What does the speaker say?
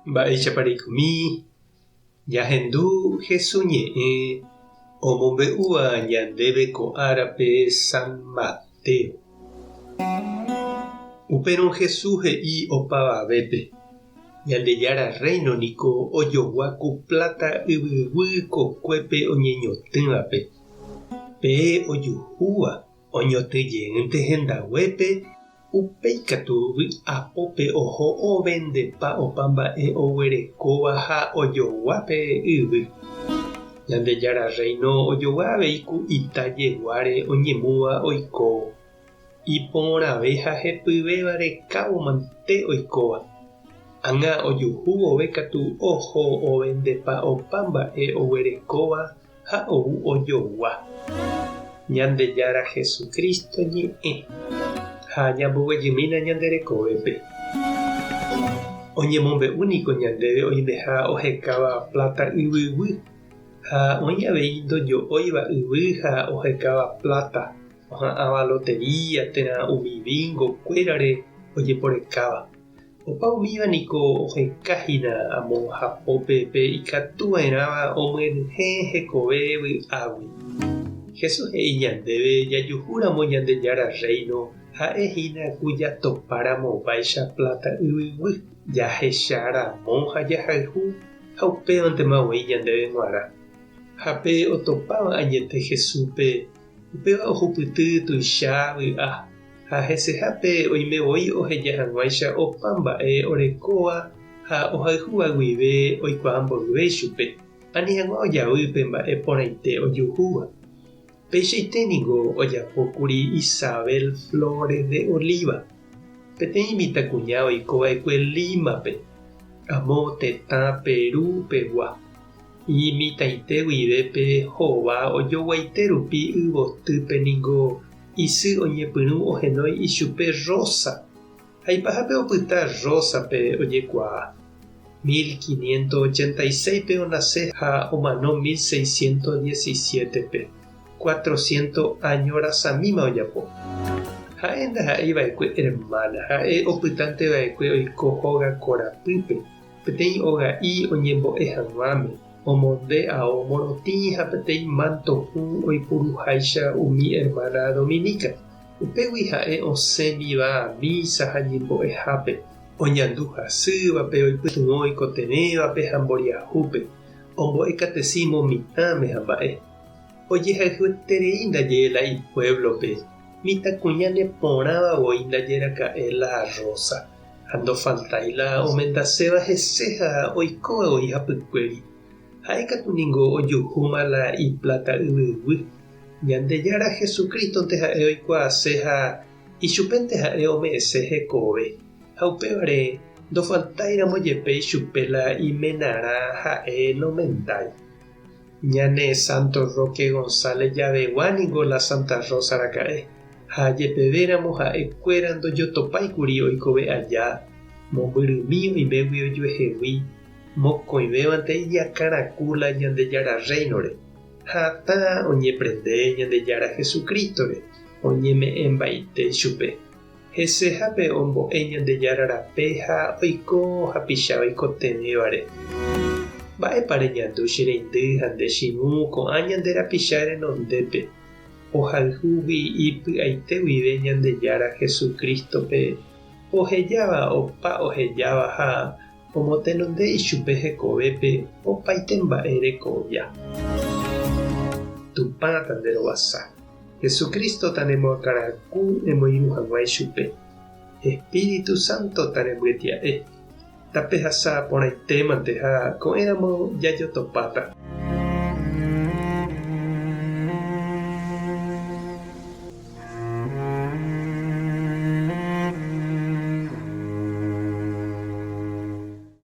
Mba'éichapa reikomi ñahendu Hesu ñe'ẽ omombe'úva ñandéve ko árape San Mateo. Upérõ Hesu he'i opavavépe, Ñandejára Rréino niko ojogua ku pláta yvyguy kokuépe oñeñotỹvape. Pe ojuhúva oñotỹ jeýnte hendaguépe Upéi katu vy'apópe oho ovendepa opa mba'e oguerekóva ha ojogua pe yvy. Ñandejára Rréino ojogua avei ku ita jeguáre oñemúva oikóvo. Iporãve ha hepyvéva rekávo mante oikóva. Ág̃a ojuhu vove katu oho ovendepa opa mba'e oguerekóva ha ou ojogua. Ñandejára Jesucristo ñe'ẽ ha ñamboguejymína ñande rekovépe. Oñemombe'u niko ñandéve oimeha ohekáva pláta yvyguy, ha oĩ avei ndojo'óiva yvy ha ohekáva pláta, oha'ãva lotería térã umi bingo kuérare ojeporekáva. Opa umíva niko oheka hína amo hapópe pe ikatu va'erãva omyenyhẽ hekove vy'águi. Jesús he'i ñandéve jajuhúramo Ñandejára Rréino ha'e hína ku jatopa ramo vaicha pláta yvyguy, jahecha ramo ha jahayhu ha upévantema voi ñandéve g̃uarã. Ha pe otopáva añete Jesúspe, upéva ohupyty tuicha vy'a. Ha hesehápe oime voi oheja hag̃uáicha opa mba'e orekóva ha ohayhúva guive oikuaa mboyve ichupe, ani hag̃ua ojavy pe mba'e porãite ojuhúva. Peichaite ningo ojapo kuri Isabel Flores de Oliva, peteĩ mitãkuña oiko va'ekue Límape, amo tetã Perú pegua. Imitãite guive pe hova ojoguaite rupi yvotýpe ningo Isy oñepyrũ ohenói ichupe Rosa, ha ipahápe opyta Rósape ojekuaa. 1586-pe onase ha omano 1617-pe, cuatrocientos áño rasamíma ojapo. Ha'e ndaha'éi va'ekue ermána, ha'e opytánte va'ekue oiko hóga korapýpe, peteĩ oga'i oñembo'e hag̃uáme. Omonde ao morotĩ ha peteĩ mánto hũ oipuruháicha umi ermána dominica. Upégui ha'e osẽmiva mísa ha ñembo'ehápe, oñandu hasývape, oipytyvõ oikotevẽvape ha mboriahúpe, ombo'e katesímo mitãme ha mba'e. Ojehayhueterei ndaje la ipuévlope, mitãkuña neporãva voi ndaje raka'e la Rosa. Ha ndofaltái la omendaséva hese ha oikóva voi hapykuéri. Ha'e katu ningo ojuhúma la ipláta yvyguy. Ñandejára Jesucrístonte ha'e oikuaase ha ichupénte ha'e ome'ẽse hekove. Ha upévare ndofaltáiramo jepe ichupe la imenarã ha'e nomendái. Ñane Santo Roque González javegua ningo la Santa Rosa raka'e, ha jepevéramo ha'e kuéra ndojotopái kuri oikove aja, mombyrymi oimégui ojuehegui, mokõivévante iñakãraku la Ñandejára Rréinore, ha hatã oñeprende Ñandejára Jesucrístore, oñeme'ẽmbaite ichupe. Hesehápe ombo'e Ñandejára rape ha oiko hapicha oikotevẽvare. Mba'épa reñandu che reindy ha nde chirũ ko'ã ñande rapicha renondépe, ohayhúgui ipy'aite guive Ñandejára Jesucrístope, ohejáva opa ohejáva ha omotenonde ichupe hekovépe opaite mba'e rekovia. Tupã tanderovasa. Jesucristo tanemoakãraku emoirũ hag̃ua ichupe. Espíritu Santo tanembyetia'e. Tapehasa porãitémante ha ko'ẽramo jajotopáta.